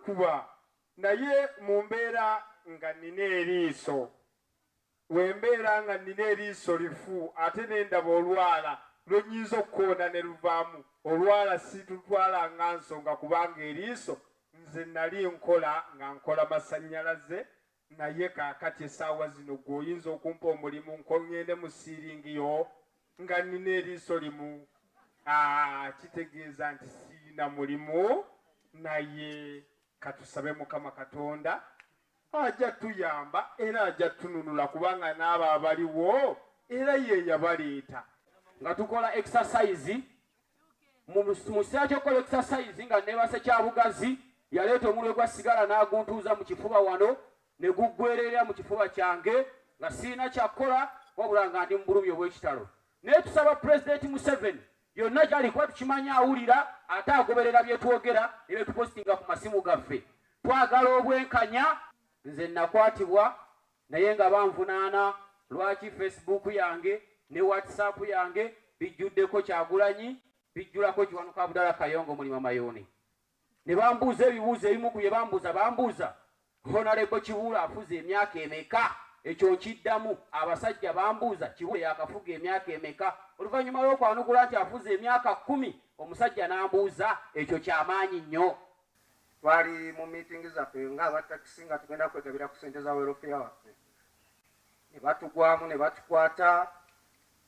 Nkuba naye mu mbeera nga nnina eriiso. We mbeera nga nnina eriiso lifu ate ne ndaba olwala lwe nnyinza okukoona ne luvaamu, olwala sirutwala nga nsonga kubanga eriiso nze nnali nkola nga nkola masannyalaze naye kaakati essaawa zino ggwe oyinza okumpa omulimu ŋŋende mu siiringi yo nga nnina eriiso limu? Aah, kitegeeza nti sirina mulimu naye katusabe Mukama Katonda ajja tuyamba era ajja tununula kubanga n'abo abaliwo era ye yabaleeta. Nga tukola exercise mu kiseera ky'okukola exercise nga neebase Kyabugazi yaleeta omulwe gwa sigala n'aguntuuza mu kifuba wano ne guggwerera mu kifuba kyange nga sirina kyakukola wabula nga ndi mu bulumi obw'ekitalo. Naye tusaba Pulezidenti Museveni yonna gy'ali kuba tukimanyi awulira ate agoberera bye twogera ne bye tupositinga ku masimu gaffe. Twagala obwenkanya. Nze nakwatibwa naye nga banvunaana lwaki Facebook yange ne WhatsApp yange bijjuddeko Kyagulanyi, bijjulako Kiwanuka Abdallah Kayongo Mulima Mayuuni. Ne bambuuza ebibuuzo ebimu ku bye bambuuza, bambuuza Honalebo Kibuule afuze emyaka emeka? Ekyo nkiddamu. Abasajja bambuuza Kibuule yakafuga emyaka emeka? Oluvannyuma lw'okwanukula nti afuze emyaka 10, omusajja n'ambuuza ekyo kyamaanyi nnyo. Twali mu miitingi zaffe ng'aba takisi nga tugenda kwegabira ku ssente za welfare waffe ne batugwamu ne batukwata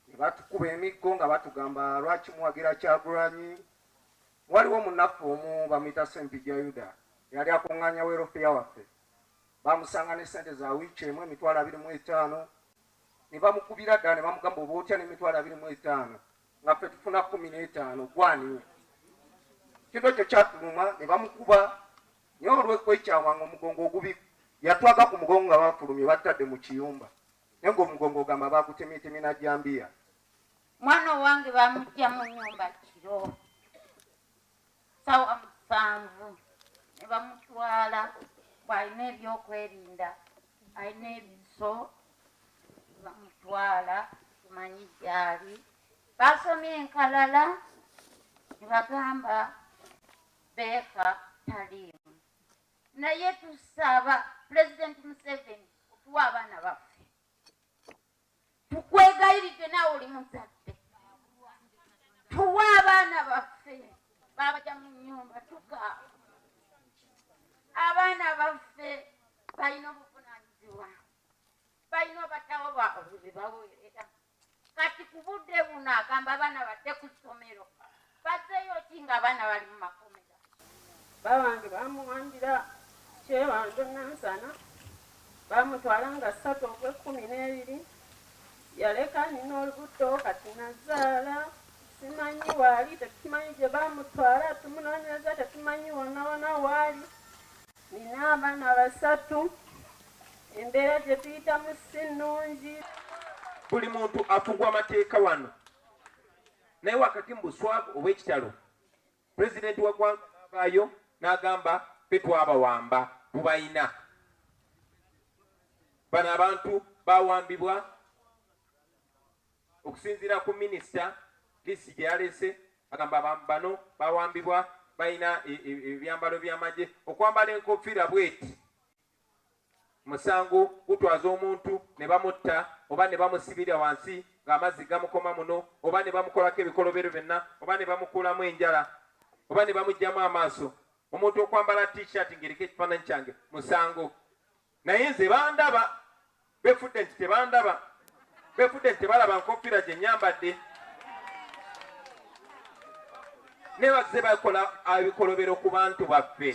ne batukuba emiggo nga batugamba lwaki muwagira Kyagulanyi. Waliwo munnaffe omu bamuyita Ssempijja Yuda eyali akuŋŋaanya welfare waffe, bamusanga ne ssente za wiiki emu 25,000 ne bamukubira ddala ne bamugamba oba otya n'emitwalo 25 nga ffe tufuna 15 gwaniwo. Kintu ekyo kyatuluma ne bamukuba naye olwekwekyawanga omugongo ogubi yatwaga ku mugongo nga bafulumye batadde mu kiyumba naye ng'omugongo ogamba bagutemyetemye na jambiya. Mwana owange bamujja mu nyumba kiro sawa 7 ne bamutwala bw'alina ebyokwerinda alina ebiso bamutwala tumanyi gyali basomye enkalala ne bagamba beeka taliimu naye tusaba Pulezidenti Museveni otuwa abaana baffe tukwegayiridde naawe oli muzadde tuwe abaana baffe babaja mu nyumba tukaaba abaana baffe balina obuvunanyizibwa balina obatawo baabwe be baweerera kati ku budde buno agamba abaana badde ku ssomero bazzeeyo ki nga abaana bali mu makomera. Bawange bamuwambira Kyebando Nansana bamutwala nga 3 ogw'e-12 yaleka nina olubuto kati nazaala simanyi waali tetumanyi gye bamutwala tumunoonyeza tetumanyi wonna wonna waali nina abaana basatu embeera gye tuyitamu si nnungi. Buli muntu afugwa mateeka wano naye wakati mu buswavu obw'ekitalo Pulezidenti wa ggwanga n'avaayo n'agamba ffe twabawamba tubayina. Bano abantu bawambibwa okusinziira ku minisita lisi gye yaleese agamba bano bawambibwa balina e, e, ebyambalo by'amagye okwambala enkofiira bweti Musango gutwaza omuntu ne bamutta oba ne bamusibira wansi ng'amazzi gamukoma muno oba ne bamukolako ebikolobero byonna oba ne bamukuulamu enjala oba ne bamuggyamu amaaso. Omuntu okwambala T-shirt ng'eriko ekifaananyi kyange musango. Naye nze bandaba, beefudde nti tebandaba, beefudde nti tebalaba nkofiira gye nnyambadde. Ne bazze bakola ebikolobero ku bantu baffe.